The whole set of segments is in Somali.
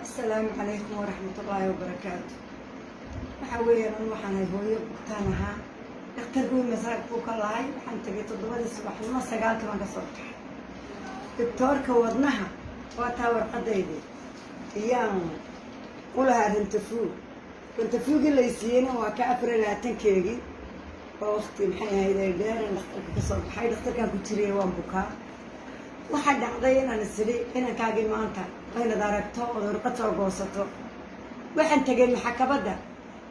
Asalaamu calaykum waraxmatullaahi wabarakaatu. Waxaa weeyaan, anu waxaan ahay hooyo bugtaan ahaa. Dhakhtarka wey masaag buu ka lahay. Waxaan tegay 7dii subaxnimo, 9kii baan ka soo baxay. Doctoorka wadnaha waa taa warqadaydii iyaan u lahaa rendez-vous. Rendez-vousgii laysiiyeyna waa ka 24-keegii oo waqti maxay ahayd ay dheeran. Dhakhtarka ka soo baxay, dhakhtarkaan ku jiraya, waan bukaa. Waxaa dhacday inaan isiri inankaagii maanta inaad aragto ood warqad soo goosato. Waxaan tegay maxakabadda.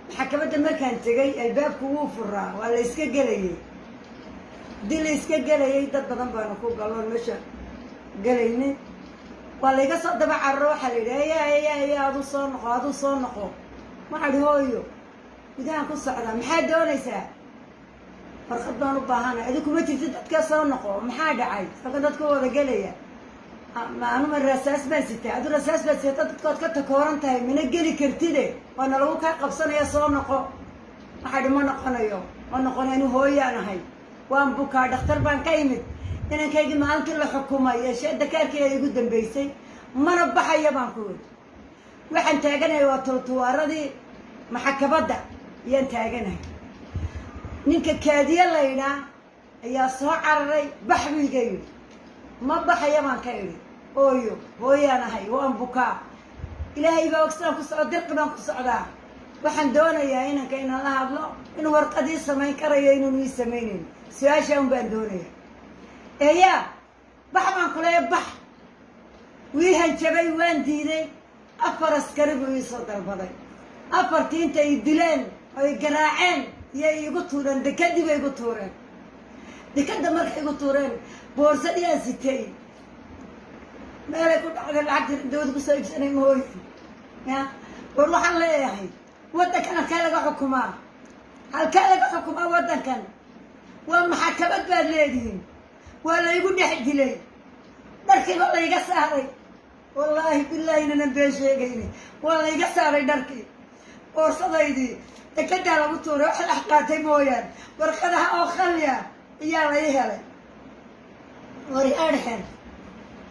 Maxakabadda markaan tegay, albaabku wuu furaa, waa la iska gelayay. Haddii la iska gelayay, dad badan baanu ku galloon meesha gelaynin. Waa layga soo daba cararo. Waxaa la yidhi, "Aya, aya, aya, aduu soo noqo, aduu soo noqo." Waxaa idhi, "Hooyo, gudahaan ku socdaa." "Maxaa doonaysaa?" "Warqad baan u baahanay." "Adi kuma jirtid dadka, soo noqo." "Maxaa dhacay? Halka dadka wada gelaya, ma anuma rasaas baan sitaa? Adu rasaas baad sita, dadkood ka takooran tahay, mana geli kartide, waana lagu kaa qabsanaya, soo noqo." Waxaa idhi, "Ma noqonayo, ma noqonayo. Anu hooyaan ahay, waan bukaa, dhakhtar baan ka imid. Inankaygii maalintii la xukumay ee sheeda kaarkii ay igu dambeysay, mana baxaya," baan ku weri. Waxaan taaganahay waa trottoiradii maxakabadda ayaan taaganahay. Ninka kaadiye laydhaa ayaa soo cararay. "Bax," buu iga yidhi. "Ma baxaya," baan ka idhi. "Ooyo, hooyaan ahay, waan bukaa, Ilaahay baa ogsidaan ku socdo, dirqi baan ku socdaa. Waxaan doonayaa inanka inaan la hadlo, inuu warqadii samayn karayo, inuunu ii samaynayn. Su-aashaa un baan doonaya." "Eeyaa, bax baan kuleeya, bax." Wii hanjabay, waan diiday. Afar askari buu iisoo dalbaday. Afartii inta ay dileen oo ay garaaceen iyay igu tuureen dekadii bay igu tuureen. Dekadda markay igu tuureen, boorsadii aan sitay meelay ku dhacday, lacagtii dawada kusoo iibsanay mooye. Ya war, waxaan leeyahay, waddankan halkee laga xukumaa? Halkee laga xukumaa waddankan? Waa maxakamad baad leedihiin. Waa laygu dhex dilay, dharkiiba layga saaray. Wallaahi bilaahi inanan been sheegayni. Waa layga saaray dharkii, boorsadaydii dekedaa lagu tuuray. Wax lax qaatay mooyaan, warqadaha oo khalya ayaa lay helay. Waryaadhaheen,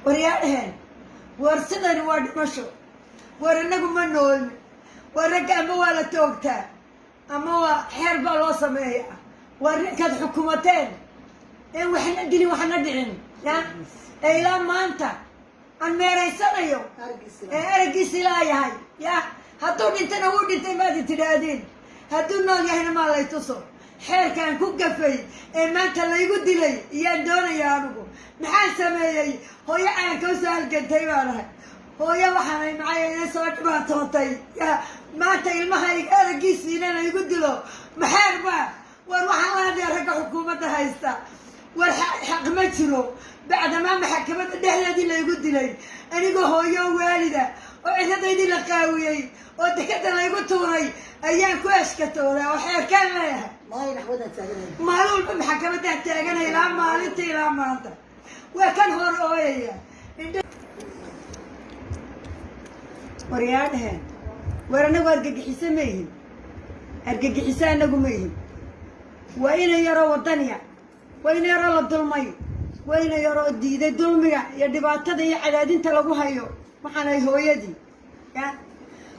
waryaadhaheen, war sidani waa dhimasho. War inagu ma noolni. War ragga ama waa la toogtaa ama waa xeer baa loo sameeyaa. War ninkaad xukumateen ee waxna dilin, waxna dhicin, ya ee ilaa maanta aan meeraysanayo ee araggiisa ilaa yahay, ya hadduu dhintana wuu dhintay maad tidhaahdeen, hadduu nool yahayna maa lay tuso. Xeerkaan ku gafay ee maanta laygu dilay iyaan doonaya anigu. Maxaan sameeyey? Hooyo calanka usoo halgantay baan ahay. Hooyo waxaanay maxay ila soo dhibaatootay, ya maanta ilmahayga araggiisiina laygu dilo, maxeer ba? War waxaan la hadlaya ragga xukuumadda haysta. War xaq ma jiro. Bacdamaa maxakamadda dhexdeedii laygu dilay, anigoo hooyo waalida oo ciradaydii la qaawiyey oo dekada laygu tuuray, ayaan ku ashkatoodaa oo xeerkaan leeyahay. Maalin walba maxakamadaan taaganay, ilaa maalinta ilaa maanta waa kan hor ooyaya. Waryaadhaheen, war anagu argagixiso ma ihin, argagixiso anagu ma ihin. Waa ina yaroo wadaniya, waa ina yaroo la dulmay, waa ina yaroo diiday dulmiga iyo dhibaatada iyo cadaadinta lagu hayo. Waxaanay hooyadii ya.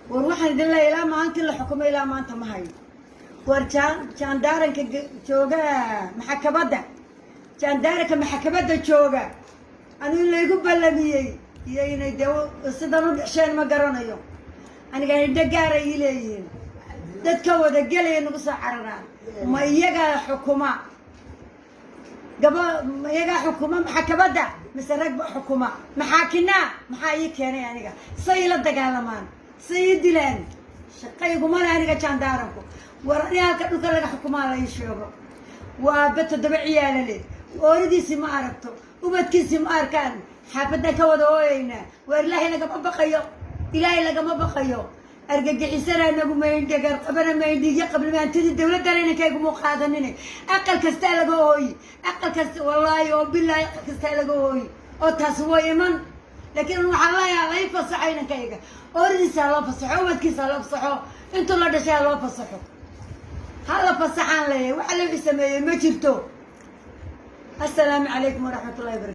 War waxaan idin leeya, ilaa maalintii la xukumay ilaa maanta ma hayo. War jaandaaranka jooga maxakabadda, jaandaaranka maxakabadda jooga, anu in laygu ballamiyey iyo inay dee sidan u dhasheen ma garanayo. Aniga indho gaara ii leeyihiin. Dadka wada gelaya nagu soo cararaan, ma iyagaa xukuma gaba? Ma iyagaa xukuma maxakabadda mise rag ba xukuma? Maxaakinaa maxaa ii keenay aniga? Say ila dagaalamaan, say ii dilaan, shaqayguma le aniga jaandaaranku. War ani halka dhulka laga xukumaa la ii sheego. Waa ba 7 ciyaala le, ooridiisi ma aragto, ubadkiisi ma arkaan. Xaafaddan ka wada ooyeynaa. Waar Ilaahay lagama baqayo, Ilaahay lagama baqayo. Argagixisana anagu maindhegar qabana, maindhigyo qabna. Hantidii dawladdana inankaygumu qaadanine. Aqal kastaa laga ooyi, aqal kasta, wallaahi oo bilaahi, aqal kastaa laga ooyi oo taasi way iman. Laakiin waxaan leeyahay, lay fasaxo inankayga, ooridiisa ha loo fasaxo, ubadkiisa ha loo fasaxo, intuu la dhashay ha loo fasaxo. Ha la fasaxaan leeyahay. Waxa la sameeyey ma jirto. Assalaamu calaykum waraxmatullahi barakatu.